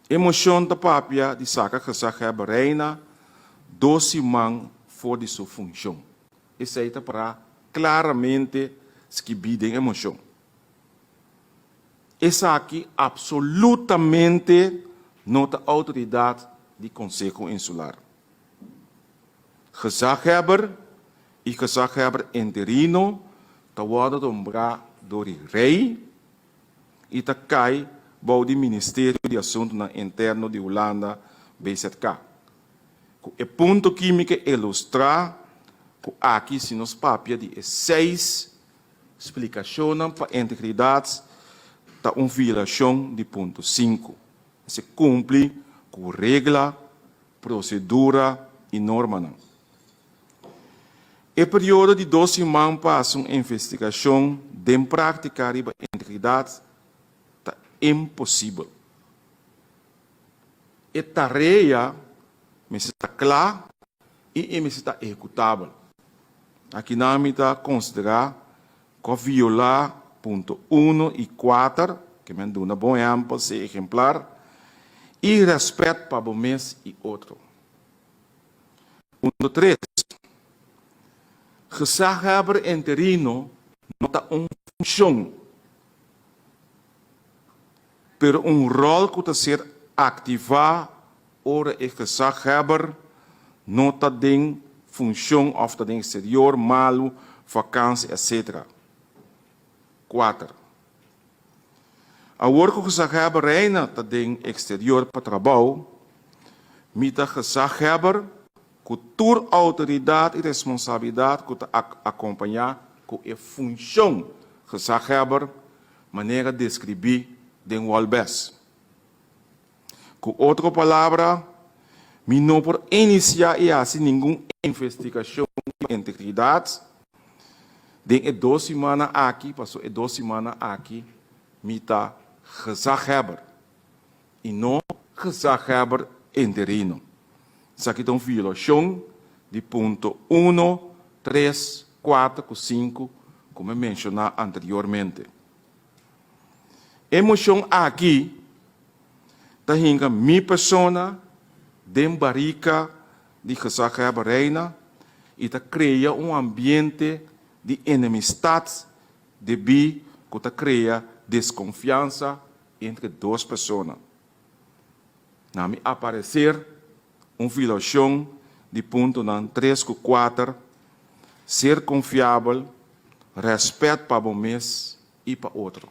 E moshon ta papia di saka gezaghebber Rijna dos siman for di su funshon. Esei ta pará klaramente skibí den e moshon. Esaki apsolutamente no ta outoridat di Konseho Insular. Gezaghebber i gezaghebber interino ta wòrdu nombrá dor di Rei i ta kai bou di Ministerio di Asuntunan Interno di Hulanda, BZK. Ku e punto ki mi ke ilustrá ku aki si nos papia di e seis splikashonnan pa integridat ta un violashon di punto sinku. Mester kumpli ku regla, prosedura i normanan. E periodo di dos siman pa hasi un investigashon den práktika riba integridat ta imposibel. E tarea mester ta kla i e mester ta ehekutabel. Akinan mi ta konsiderá ku a violá punto uno i kuater, ke men duna bon ehèmpel, sea ehemplar, i rèspèt pa bo mes i otro. Punto tres, Gezaghebber interino no ta un funshon, pero un ròl ku ta ser aktivá ora e gezaghebber no ta den funshon òf ta den eksterior, malu, vakansi, etc. Kuater. Awor ku gezaghebber Reina ta den eksterior pa trabou, mi ta gezaghebber ku tur outoridat i responsabilidat ku ta akompañá ku e funshon gezaghebber manera deskribí den Wolbes. Ku otro palabra, mi no por inisiá i hasi ningun investigashon di integridat den e dos simannan aki, pasobra e dos simannan aki mi ta gezaghebber i no gezaghebber interino. Esaki ta un violashon di punto uno, tres, kuater ku sinku ku mi a menshoná anteriormente. E moshon aki ta hinka mi persona den barika di Gezaghebber Reina i ta krea un ambiente di enemistat debí ku ta krea deskonfiansa entre dos persona. Na mi apareser un violashon di puntonan tres ku kuater, ser konfiabel, rèspèt pa bo mes i pa otro.